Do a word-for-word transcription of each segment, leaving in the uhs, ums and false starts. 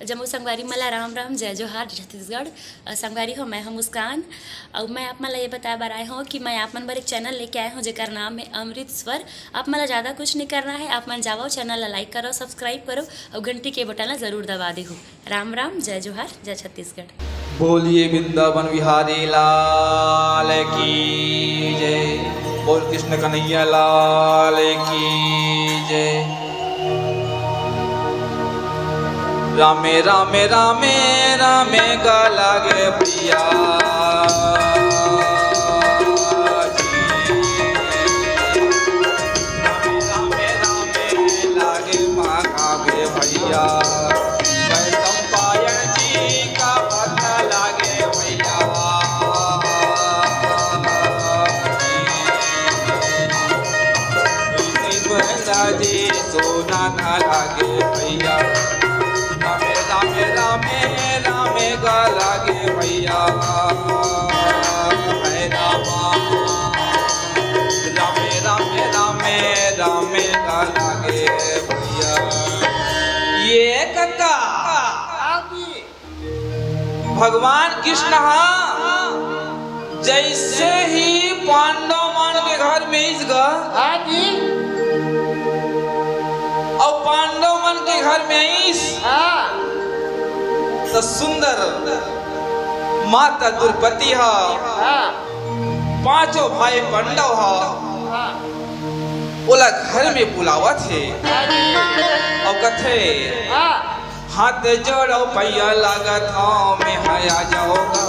जम्मो संगवारी मन ला राम राम, जय जोहार, जय छत्तीसगढ़। अ, संगवारी हो, मैं हूं मुस्कान। अउ मैं आप मन ला ये बताए बर आए हूं कि मैं आप मन बर एक चैनल लेके आए हूं, जेकर नाम है अमृत स्वर। आप मन ला ज्यादा कुछ नहीं करना है, आप मन जावव, चैनल ला लाइक करव, सब्सक्राइब करव अउ घंटी के बटन ला जरूर दबा देहू। राम राम, जय जोहार, जय छत्तीसगढ़। बोलिए वृंदावन बिहारी लाल की जय, बोल कृष्ण कन्हैया लाल की जय। रामे रामे रामे रामे गा लागे भैया। रामे रामे रामे लागे माँ लागे भैया। वैशंपायन जी का भक्त लागे भैया। जी सोना ना लागे भैया। रामे रामे रामे रामे गा लागे भैया। है रामा। रामे रामे रामे रामे गा लागे भैया। ये कका, भगवान कृष्ण हा जैसे ही पांडव मन के घर में आइस गा, हाँ जी। अउ पांडव मन के घर में आइस, हाँ। तो सुंदर माता द्रौपदी हा, हाँ। पांचों भाई पांडव हा, हाँ। ओला घर में बुलावत हे, हाँ जी। अउ कथे, हाँ। हाथ जोड़ो पैया लागत हूँ मैं, हया जाओगा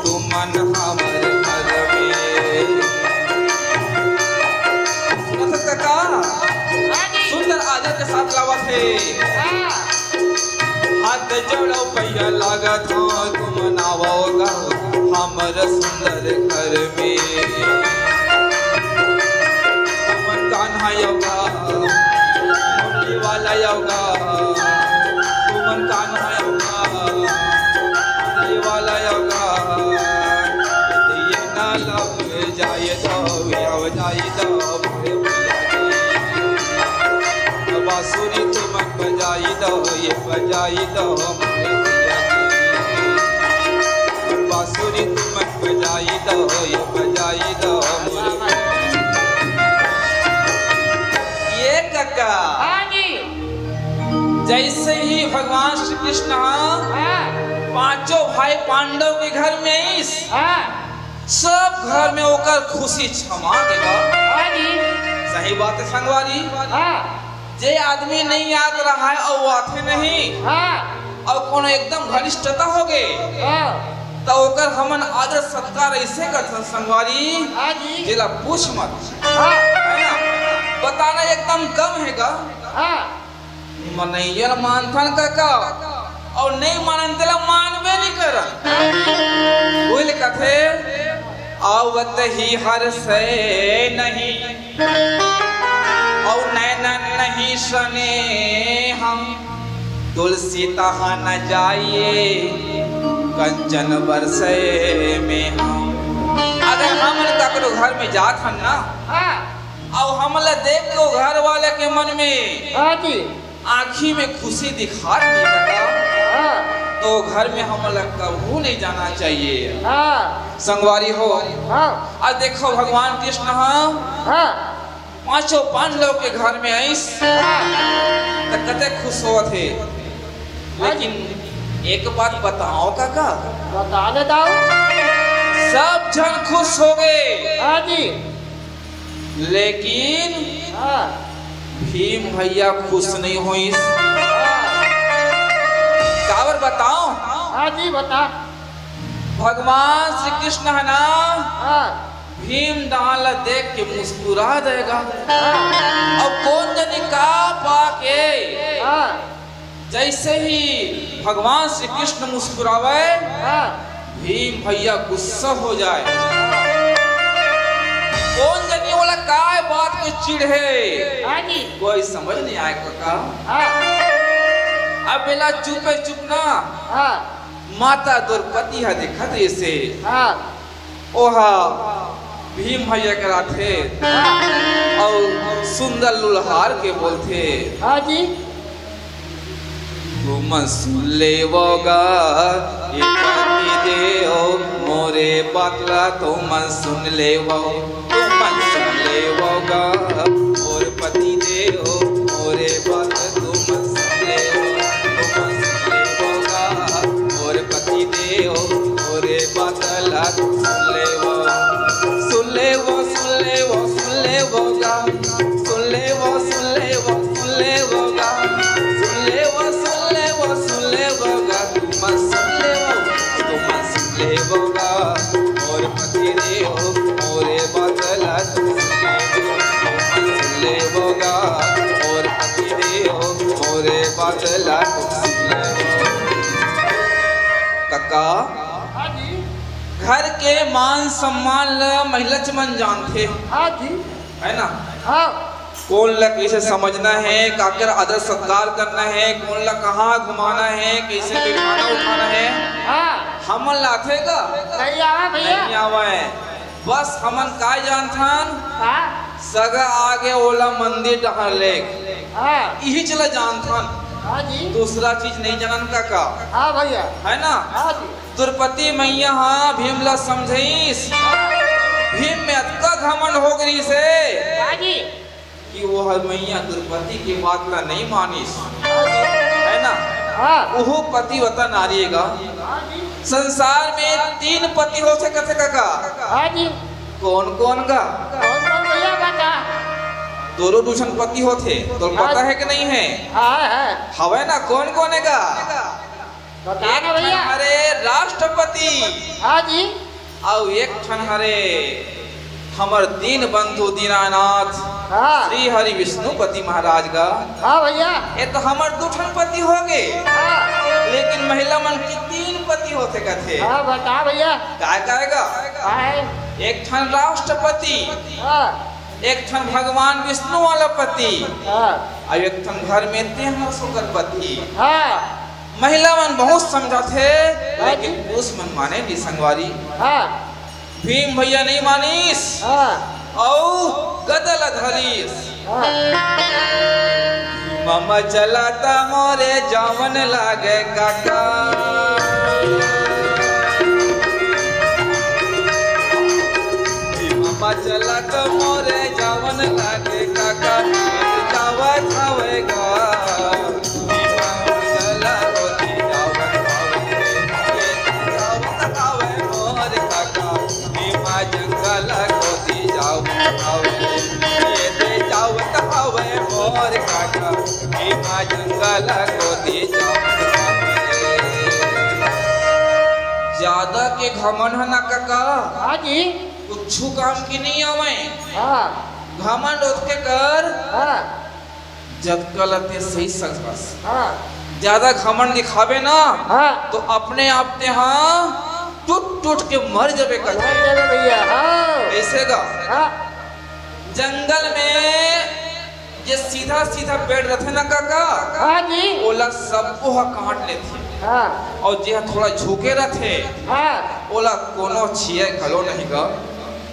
तुमन हमर घर में। सुनत हस कका? हाँ जी। सुंदर आदर के साथ लावत हे। हाँ। हाथ जोड़ो पैया लागत हूँ तुमन आवोगा हमर सुंदर घर में। तुमन कान्हा योगा, मुरली वाला योगा, तुमन कान्हा योगा, मुरली वाला योगा, ये ना लग जाए तो, आव जाए तो, मोरे भैया जी। बांसुरी तुमन बजाई दो, ये बजाई दो, मोरे भैया जी। बांसुरी तुमन बजाई दो, ये बजाई दो, मोरे भैया जी। ये कका, हाँ जी। जैसे ही भगवान श्री कृष्ण, हाँ। पांचों भाई पांडव के घर में आइस, हाँ। सब घर में ओकर खुशी छमा गे गा। हाँ जी। सही बात है संगवारी। हाँ। जे आदमी नहीं आत रहा है अउ आथे नहीं, हाँ। अउ कोनो एकदम घनिष्ठता हो गे, हाँ। त ओकर हमन आदर सत्कार ऐसे करथन संगवारी, हाँ जी। जेला पूछ मत। हाँ। है ना? बताना एकदम कम हे गा। हाँ। मनैया ल मानथन कका, अउ नहीं मानन तेला मानबे नहीं करन। उही ले कथे, आवत ही हर्षे नहीं, अउ नैनन नहीं सने हम, तुलसी तहाँ न जाइए, कंचन बरसे में हम। अगर हमन ककरो घर में जात हन ना, हाँ। अउ हमला देख के वो घर वाले के मन में, हाँ जी। आँखी में खुशी दिखात नहीं कका, हाँ। तो घर में हमला कभू नहीं जाना चाहिए। हाँ। संगवारी हो, हाँ। अउ देखो भगवान कृष्ण, हाँ, हाँ। पांचों पांडव के घर में आइस, हाँ। त कते खुश होवत हे। हाँ जी। लेकिन एक बात बताओ कका, बता देता हूँ। सब झन खुश हो गे। हाँ जी। लेकिन हाँ। भीम भैया खुश नहीं होइस। हाँ। काबर बताओ? हाँ जी, बता। भगवान श्री कृष्ण है ना, हाँ। भीम दान ला देख के मुस्कुरा देगा। हाँ। अउ कोन जनी का पाके, हाँ। जैसे ही भगवान श्री कृष्ण मुस्कुरावे, हाँ। भीम भैया गुस्सा हो जाए। कोन जनी ओला काय बात के चिढ़े, हाँ जी। कोई समझ नहीं आए कका। हाँ। अब बेला चुपे चुप ना, हाँ। माता द्रौपदी हा देखत ऐसे, हाँ। ओहा भीम भैया करा थे, हाँ। अउ सुंदर लुलहार के बोलथे, हाँ जी। तुम मन सुन लेवो गा, ये पति देव मोरे बात ला तुमन सुन लेवो, तुमन सुन लेवो गा, मोर पति देव मोरे बात तुमन सुन लेवो, तुमन सुन लेवो गा, मोर पति देव मोरे बात ला तुम सुन लेवो, सुन लेवो, सुन लेवो, सुन लेवो गा। सुन लेवो, सुन लेवो, सुन लेवो गा। सुन लेवो, सुन लेवो, सुन लेवो गा। तुमन सुन लेवो, तुमन सुन लेवो गा। मोर पति देव मोरे बात ला तुम सुन लेवो। तुमन सुन लेवो गा। मोर पति देव मोरे बात ला तुम सुन लेवो। कका, हाँ जी। घर के मान सम्मान ल महिलाच मन जानथे। हाँ जी। है ना? हाँ। कोन ला कइसे समझना हे, काकर आदर सत्कार करना हे, कोन ला कहाँ घुमाना हे, कइसे बिठाना उठाना हे, हाँ। हमन ला आथे का? नहीं आवे भैया। नहीं आवे। बस हमन काय जानथन? हाँ। सगा आगे ओला मंदिर डहर लेग। हाँ। इहीच ला जानथन। हाँ जी। दूसरा चीज नहीं जानन कका। हाँ भैया। है ना? हाँ जी। द्रौपदी मैया हा भीम ला समझाइस। भीम में अतका घमंड हो गइस हे हाँ जी। कि वो हर मैया द्रौपदी के बात ला नहीं मानिस, है ना? हाँ। ओहू पतिव्रता नारी हे गा। हाँ जी। संसार में तीन पति होथे कथे कका। हाँ जी। कोन कोन गा? कौन कौन भैया बता? दोनों दू झन पति होथे, तो हाँ। पता हे कि नहीं हे? हाँ, है। हवे ना, कोन कोन हे गा? बता एक ना भैया। ठन हरे राष्ट्रपति। हाँ जी। अउ एक ठन हरे हमर दीन बंधु दीनानाथ हाँ। श्री हरि विष्णुपति महाराज गा। हाँ भैया। ये तो हमर दू ठन पति हो गे। हाँ। लेकिन महिला मन के तीन पति होथे कथे। हाँ, बता भैया। काय काय गा? काय? एक ठन राष्ट्रपति, हाँ। एक ठन भगवान विष्णु वाला पति, हाँ। अउ एक ठन घर में तेंह सुकर पति। हाँ। महिला मन बहुत समझाथे, हाँ लेकिन जी। पुरुष मन माने नहीं संगवारी। हाँ। भीम भैया नहीं मानिस। हाँ। अउ गदा ल धरिस। हाँ। भीम म चलत मोरे जावन लागे कका। भीम म चलत मोरे जावन लागे कका। जावत हवे गा। ज्यादा के घमंड ह ना कका, हाँ जी। कुछु काम के नहीं आवय। हाँ। घमंड ओतके कर, हाँ। जतका ल तें सही समझस। हाँ। ज्यादा घमंड दिखाबे ना, हाँ। तो अपने आप तें हा टूट टूट के मर जाबे कथे। मर जाबे भैया, हाँ। कइसे गा? हाँ। जंगल में जे सीधा सीधा पेड़ रथे ना कका, हाँ जी। ओला सबो ह काट लेथे। हाँ। अउ जे ह थोड़ा झुके रथे, हाँ। ओला कोनो छीये घलो नहीं गा।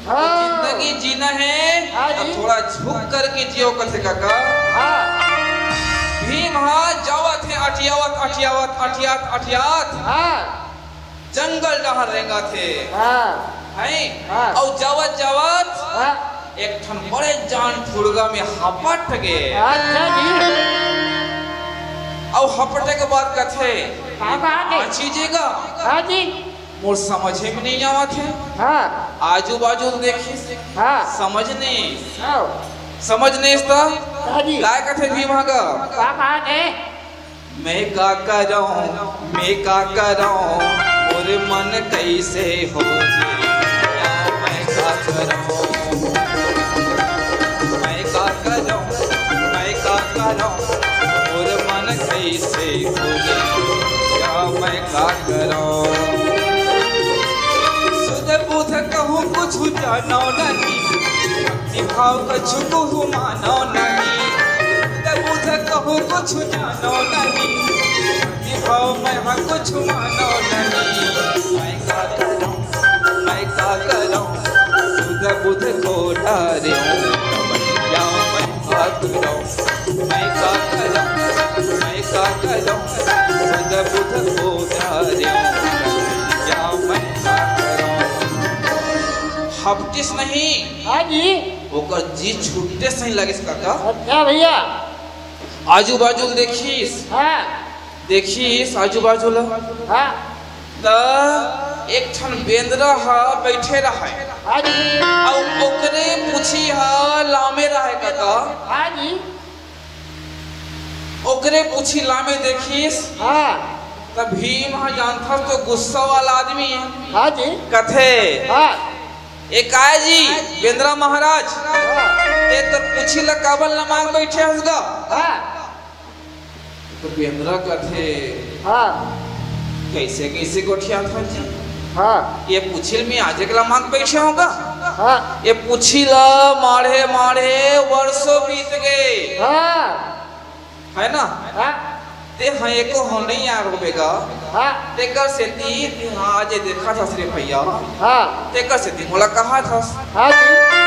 हाँ। जिंदगी जीना हे, हाँ जी। अब थोड़ा झुक करके जियो कथे कका। हाँ। भीम हा जावत हे अटियावत, अटियावत, अटियात, अटियात। हाँ। जंगल डहर रेंगत हे। हाँ। हैं? हाँ। अउ जावत, जावत हाँ। एक ठन बड़े जान ठुड़गा में हपट गे। अच्छा जी। अउ हपटे के बाद कथे, का बात हे? "पाँच चीजें गा।" हाँ जी। मोर समझे में नहीं आवत हे। हाँ। आजू बाजू ल देखिस, हाँ। समझ नहीं, हाँ। समझ नहीं त हाँ जी। काय कथे भीम ह गा? का बात हे? मैं का करौं, मैं का करौं, मोर मन कइसे हो गे? या मैं का करौं, मैं का करौं, मैं का करौं, मोर मन कइसे हो गे? या मैं का करौं? सुध बुध कहूँ कुछु जानौं नहीं, भक्ति भाव कछु कहूँ मानौं नहीं। सुध बुध कहूँ कुछु जानौं नहीं, भक्ति भाव मैं हा कछु मानौं नहीं। मैं का करौं, मैं का करौं, सुध बुध को डारेंव, या मैं का करौं, मैं का करौं, मैं का करौं, बुध को जारे, क्या मैं ना करूं। हपटिस नहीं। हाँ जी। ओकर जी छूटे सही लगिस काका। अच्छा भैया। आजू बाजू ल देखिस। हाँ। देखिस आजू बाजू ल। हाँ। त एक ठन बेंदरा ह बइठे रहय। हाँ जी। अउ ओकरे पूछी ह लामे रहय काका। हाँ जी। ओकरे पूछी लामे देखिस। हाँ। त भीम ह जानथस तो गुस्सा वाला आदमी हे। हाँ जी। कथे, हाँ। "ए काय जी, बेंदरा महाराज, हाँ। ते तोर पूछी ला काबर लमांग बइठे हस गा?" हाँ। त बेंदरा कथे, हाँ। "कइसे कइसे गोठियाथस जी? हाँ। ए पूछी ल मैं आजे के लमांग बइठे हंव गा?" हाँ। ए पूछी ला माढ़े माढ़े वर्षों बीत गे। हाँ। हे ना? हाँ। ते ह एको हव नइ आय होबे गा। हाँ। तेकर सेती ते ह आज देखत हस रे भइया। हाँ। तेकर सेती मोला कहत हस। हाँ जी।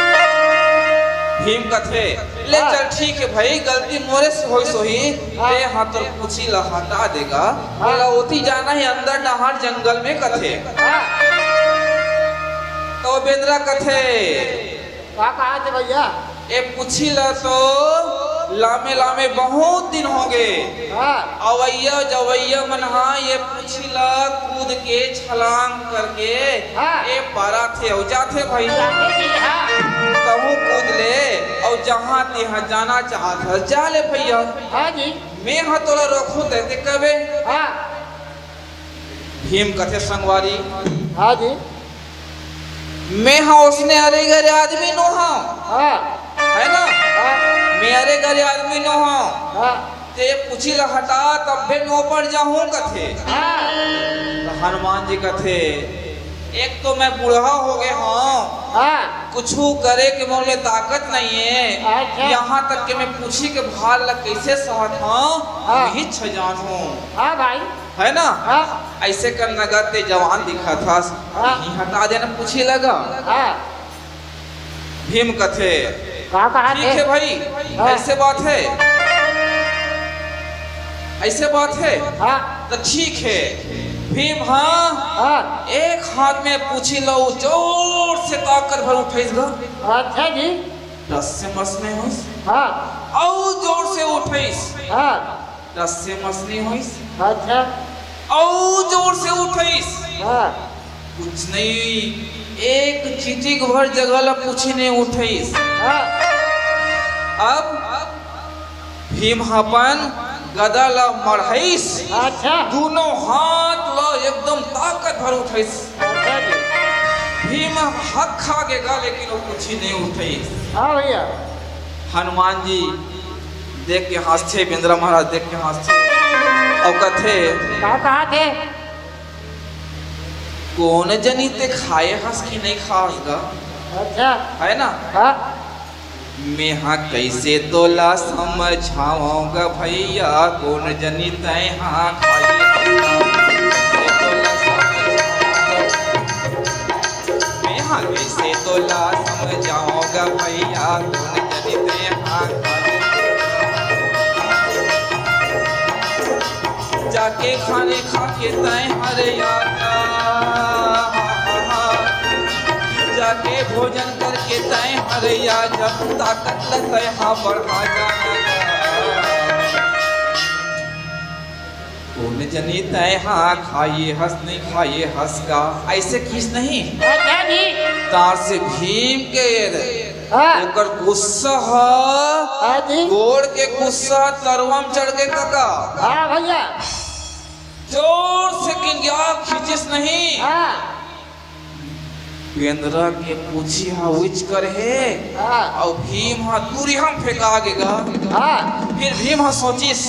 भीम कथे, "ले हाँ। चल ठीक हे भई, गलती मोरे से होइस होही, हाँ। ते ह तोर पूछी ला हटा दे गा। हाँ। मोला ओती जाना हे अंदर डहार जंगल में," कथे। हाँ। त बेंदरा कथे, का कहत हे भइया? ए पूछी ला तो लामे लामे बहुत दिन होगे। हाँ। अवइया जवइया मन ह ए पूछी ला कूद के छलांग करके हाँ। ए पारथे अउ जाथे भई। जाथे जी, हाँ। तहूं कूद ले अउ जहां तेहां जाना चाहत हस जा ले भइया। हाँ जी। मैं ह तोला रोकहूं तैं ते कबे। हाँ। भीम कथे, "संगवारी, हाँ जी। मैं ह ओसने अरे गरे आदमी नो हंव, हाँ। हे ना? हाँ। मैं अरे गरे आदमी नो हंव। हाँ। ते पूछी ला हटा, तभे नोपड़ जाहूं," कथे। हाँ। त हनुमान जी कथे, "एक तो मैं बूढ़ा होगे हंव, हाँ। कुछू करे के मोर में ताकत नइ हे, अच्छा। यहां तक के मैं पूछी के भार ला कइसे सहत हंव, हाँ। इहीच जान हंव।" हाँ भाई। हे ना? हाँ। अइसे करना गा ते जवान दिखत हस। हाँ। इही हटा देना पूछी ला गा। हाँ। भीम कथे, का कहत हे? "ठीक हे भई, हाँ। अइसे बात हे, अइसे बात हे, हाँ। त ठीक हे।" भीम ह हाँ। एक हाथ में पूछी ला जोर से ताकत भर उठइस गा। अच्छा जी। टस से मस नइ होइस। हाँ। अउ जोर से उठइस। हाँ। टस से मस नइ होइस। अच्छा। अउ जोर से उठइस। हाँ। कुछ नहीं, एक चिटिक भर जगह ला पूछी नइ उठइस। हाँ। अब भीम ह अपन गदा ला मढ़इस। अच्छा। दूनों हाथ ला एकदम ताकत भर उठइस। अच्छा जी। भीम हक खा गे गा, लेकिन ओ कुछ नइ उठइस। हाँ भइया। हनुमान जी देख के हंसथे, बेंदरा महाराज देख के हंसथे, अउ कथे, का कहत हे? कोन जनी ते खाए हस कि नइ खास गा? अच्छा। हे ना? हाँ। मेंहा कइसे तोला समझावंव ग भइया, कोन जनी तैंहा खाए हस। कइसे तोला समझावंव ग, मेंहा कइसे तोला समझावंव ग भइया, कोन जनी तैंहा खाए। जाके खाने खा के तैं हर आजा, जाके भोजन करके तैं हर आजा, ताकत ल तैं हा बढ़ा जाना। कोन जनी तैं हा खाए हस नहीं खाए हस गा, अइसे किहिस नहीं। अच्छा जी। तार से भीम के हाँ। ओकर गुस्सा ह हाँ जी। गोड़ के गुस्सा तरवा म चढ़ गे कका। हाँ भइया। जोर से किंगिया खींचिस नहीं। हाँ। बेंदरा के पूछी ह उइच कर हे। हाँ। अउ भीम ह दूरिहा म फेंका गे गा। हाँ। फिर भीम ह सोचिस,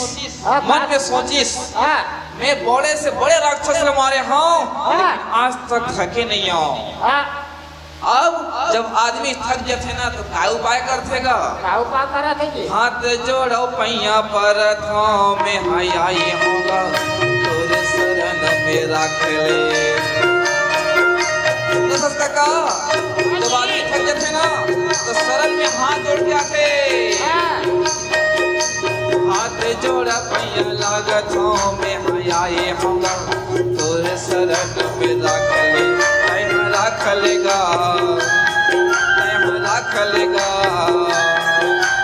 हाँ, मन में सोचिस, हाँ। मैं बड़े से बड़े राक्षस ल मारे हंव, हाँ। लेकिन आज तक थके नइ हंव। हाँ। अब जब आदमी थक जथे ना, तो का उपाय करथे गा? का उपाय करत हे जी? हाथ जोड़ो पैया परत हंव, मैं हा आई हंव गा, तोरे शरण में राख ले। तो सस्ता का, जब आदमी थक जथे ना, तो शरण में हाथ जोड़ के आथे। हाँ। हाथ जोड़ पैया लागत हंव, मैं हा आए हम तोरे शरण में राख ले, तैं राख लेगा, तैं राख लेगा।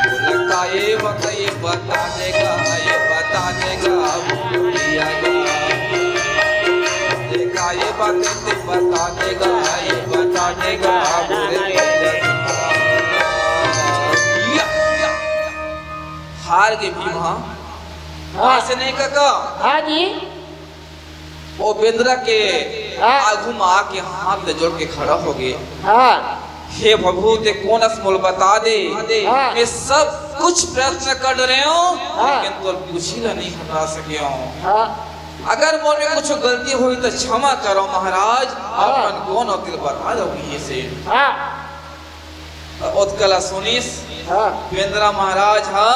बोला का ये बात ये बता देगा, ये बता देगा, बोलिया गा। देखा ये बात ये बता देगा, ये बता देगा, बोले या। हार गे भीम ह। हाँ। ऐसे नहीं काका। हाँ जी। वो बेंदरा के हाँ। आगू में आके हाथ ले जोड़ के खड़ा हो गए। हाँ। हे प्रभु, ते कोन अस मोला बता दे। हाँ। मैं सब कुछ प्रयत्न कर रहे हूँ, हाँ। लेकिन तोर पूछी ला नहीं हटा सके हूँ। हाँ। अगर मोर में कुछ गलती हुई तो क्षमा करो महाराज, हाँ। अपन कोन तिल बता दो ये से। हाँ। ओतका ला सुनिस। हाँ। बेंदरा महाराज हा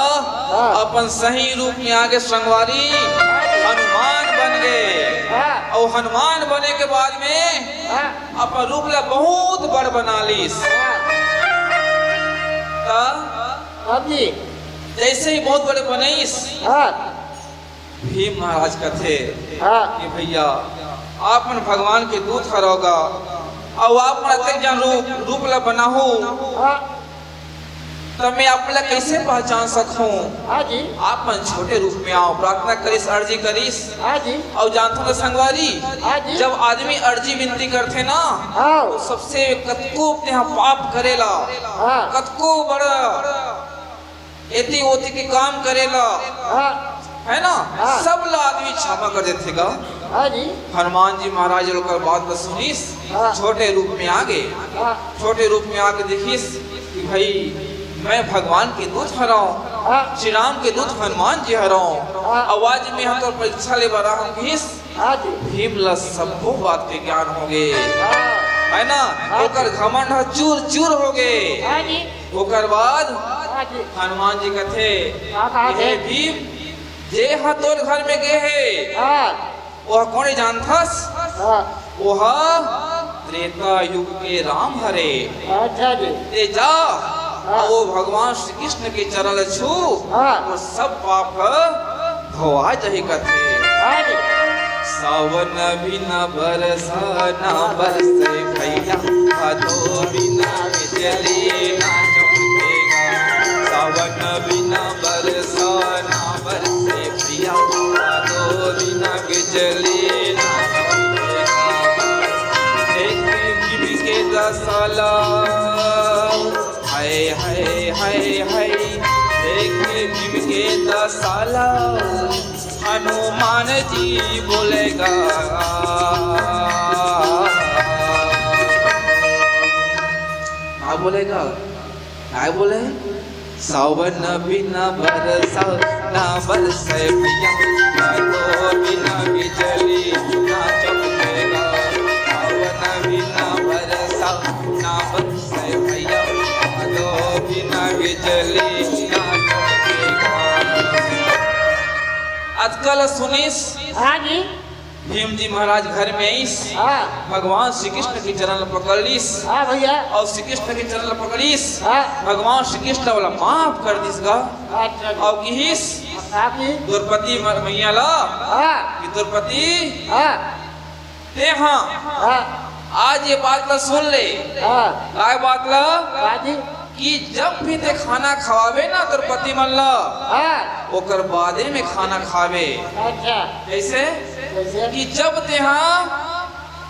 हाँ। अपन सही रूप में आगे संगवारी हनुमान बन गए। हाँ। और हनुमान बने के बाद में हाँ। अपन रूप ला बहुत बड़ बना लीस। हाँ। त अब जी। जैसे ही बहुत बड़े बनीस, हाँ। भीम महाराज कथे हाँ। कि भैया, आप मन भगवान के दूत हरव गा, अउ आप मन अतेक जन रूप, रूप ला बनाहू, हाँ। त मैं आप ला कैसे पहचान सकहूँ? हाँ जी। आप मन छोटे रूप में आओ, प्रार्थना करिस, अर्जी करिस। हाँ जी। अउ जानथो ना संगवारी, हाँ जी। जब आदमी अर्जी विनती करथे ना, हाँ। तो सबसे कतको तेहा पाप करेला, हाँ। कतको बड़ा एती ओती के काम करेला, हाँ। है ना? हाँ। सब ला आदमी क्षमा कर देथे गा। हाँ जी। हनुमान जी महाराज ओकर बात ला सुनिस, हाँ। छोटे रूप में आगे, हाँ। छोटे रूप में आके देखिस कि भाई, मैं भगवान के दूत हरव, हाँ। श्री राम के दूत हनुमान जी हरव। हाँ। अउ आज मैं ह तोर परीक्षा ले बर आहूँ किहिस। हाँ जी। भीम ला सब्बो बात के ज्ञान हो गे, हाँ। है ना? हाँ। ओकर घमंड ह चूर चूर हो गे। हाँ जी। ओकर बाद हाँ जी। हनुमान जी कथे का कहा कि हे थे? भीम, जे ह तोर घर में गे हे, हाँ। ओह कोन जानथस? हाँ। ओह त्रेता युग के राम हरे। अच्छा जी। ते जा, हाँ। अउ वो भगवान श्री कृष्ण के चरण छू, हाँ। वो सब पाप ह धोवा जही कथे। हाँ जी। सावन बिना बरसा ना बरसे भैया, भादो बिना बिजली ना चमकेगा। सावन बिना बरसा ना बरसे भैया, भादो बिना बिजली ना चमकेगा। देख भीम के दशा ला, हाय, हाय, हाय, हाय, देख भीम के दशा ला, हनुमान जी बोलेगा। का बोलेगा? काय बोले? सावन बिना बरसा ना बरसे भैया, भादो बिना बिजली ना चमकेगा। सावन बिना बरसा ना बरसे भैया, भादो बिना बिजली ना चमकेगा। अतका ल सुनिस। हाँ जी। भीम जी महाराज घर में आइस, हाँ। भगवान श्री कृष्ण के चरण ल पकड़ लीस, हाँ भैया। अउ श्री कृष्ण के चरण ल पकड़ीस, हाँ। भगवान श्री कृष्ण वाला माफ कर दिस गा। अच्छा जी। अउ किहिस, हाँ जी। द्रौपदी मर-, मैया ला, हाँ। कि द्रौपदी, हाँ। ते हाँ। हाँ। आज ये बात ला सुन ले। हाँ। काय बात ला? हाँ जी। कि जब भी ते खाना खवावे ना तोर पति मन ला, हाँ। ओकर बादे में खाना खावे। अच्छा। कैसे? कैसे? कि जब तेहा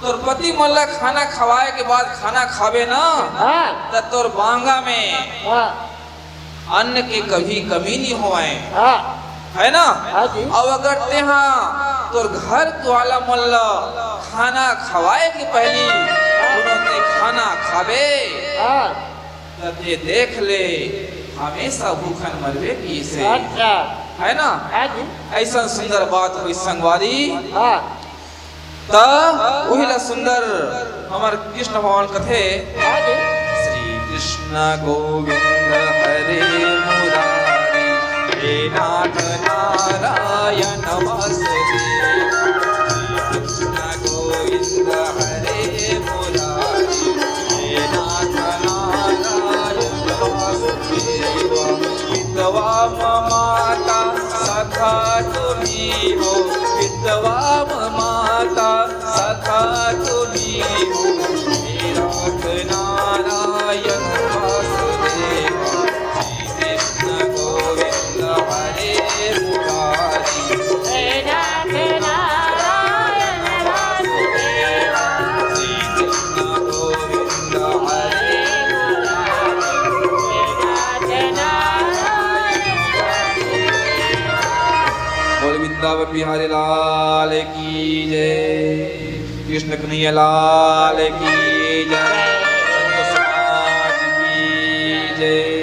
तोर पति मन ला खाना खवाए के बाद खाना खावे ना, हाँ। त तोर बांगा में हाँ। अन्न के कभी कमी नहीं होए। हाँ। है ना? हाँ जी। अब अगर तेहा तोर घर वाला मन ला खाना खवाए के पहली हाँ। कोनो ते खाना खावे, हाँ। त ते देख ले, हमेशा भूखन मरबे किसे। अच्छा। है ना? हाँ जी। ऐसा सुंदर बात होइस संगवारी। हाँ। त उही ला सुंदर हमर कृष्ण भगवान कथे। हाँ जी। श्री कृष्ण गोविंद हरे मुरारी, हे नाथ नारायण वासुदेव। कृष्ण गोविंद हरे मुरारी, हे नाथ नारायण वासुदेव। विधवा मम माता सखा तुम्ही हो, विधवा बिहारी लाल की जय। कृष्ण कन्हैया लाल की जय। संत समाज की जय।